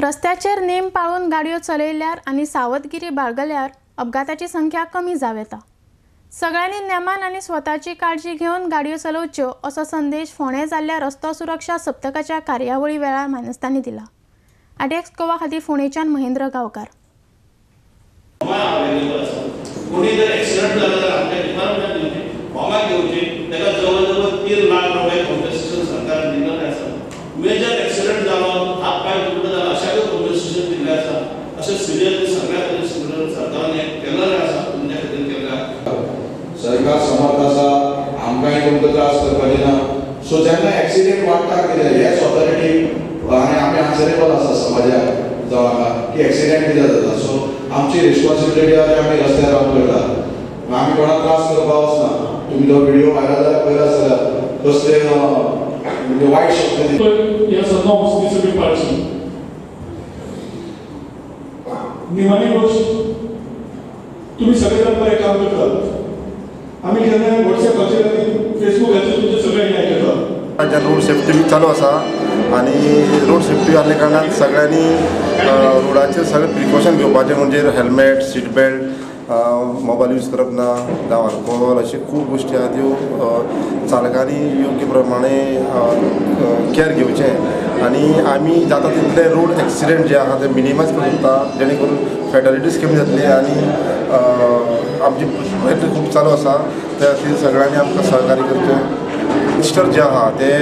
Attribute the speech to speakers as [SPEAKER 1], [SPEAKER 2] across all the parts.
[SPEAKER 1] रस्त्याचेर नेम पाळून गाडयो चलयल्यार आनी सावधगिरी बाळगल्यार अपघाताची संख्या कमी जावं येता. सगळ्यांनी नेमान आनी स्वताची काळजी घेवन गाडयो चलोवच्यो असो संदेश फोंडें जाल्ल्या रस्तो सुरक्षा सप्तकाच्या कार्यावळी वेळार मानेस्तांनी दिला. आरटीएक्स गोवा खातीर फोंडेच्यान महेंद्र गांवकार.
[SPEAKER 2] कोणी जर एक्सिडंट झाला तर आमच्या डिपार्टमेंट दिवचे, फॉर्माक घेवचे, ताका जवळ जवळ 3 लाख रुपये कॉम्पन्सेशन सरकार दिलेलें आसा. मेजर एक्सिडंट जालो, हात पांय दुखलो जालो अशाकूय कॉम्पन्सेशन दिल्लें आसा. अशें सिरियस सगळ्या सरकारान केलेलें आसा, तुमच्या खातीर केल्लें आसा.
[SPEAKER 3] सरकार समर्थ आसा, आमकांय तुमकां त्रास करपाचे ना. सो जेन्ना एक्सिडेंट वाडटा कितें हेच ऑथॉरिटी आनी आमी आन्सरेबल आसा समाजाक जावं हाका की एक्सिडेंट कितें जाता. सो आमची रिस्पॉन्सिबिलिटी आसा ती आमी रस्त्यार रावन करता. आमी कोणाक त्रास करपाक वचना. तुमी तो व्हिडियो व्हायरल जाल्यार पळयला आसतलो कसले म्हणजे वायट शब्द
[SPEAKER 4] हे आसा नॉर्म्स ती सगळी पाळची. निमाणी गोश्ट तुमी सगळे जाण बरें काम करतात. आमी जेन्ना वॉट्सएपाचेर आनी फेसबुकाचेर तुमचें सगळें हें आयकतात.
[SPEAKER 5] राज्यात रोड सेफ्टी बी चालू आसा आनी रोड सेफ्टी आहल्या कारणान सगळ्यांनी रोडाचेर सगळें प्रिकॉशन घेवपाचें, म्हणजे helmet, seat belt, mobile use करप ना, जावं अल्कोहोल, अश्यो खूब गोश्टी आहा त्यो चालकांनी योग्य प्रमाणे केअर घेवचें. आनी आमी जाता तितले रोड एक्सिडंट जे आहा ते मिनिमायज करूंक शकता, जेणे करून फेटॅलिटीज कमी जातली. आनी आमची प्रयत्न खूब चालू आसा, त्या खातीर सगळ्यांनी आमकां सहकार्य करचें. यंगस्टर जे आहा ते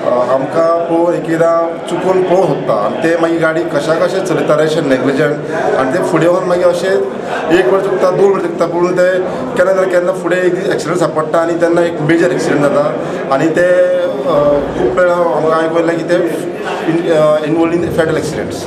[SPEAKER 5] आमकां पळोवन एक एकदां चुकून पळोवंक सोदता आनी ते मागीर गाडी कशा कशें चलयता अशें नेग्लिजंट, आनी ते फुडें वचून मागीर अशें एक वेळ चुकता, 2 वेळ चुकता, पूण ते केन्ना जाल्यार केन्ना फुडें एक दीस एक्सिडंट सापडटा आनी तेन्ना एक मेजर एक्सिडंट जाता. आनी ते खूब वेळा आमकां आयकूंक येयलें की ते इनवॉल्व इन फेटल एक्सिडंट्स.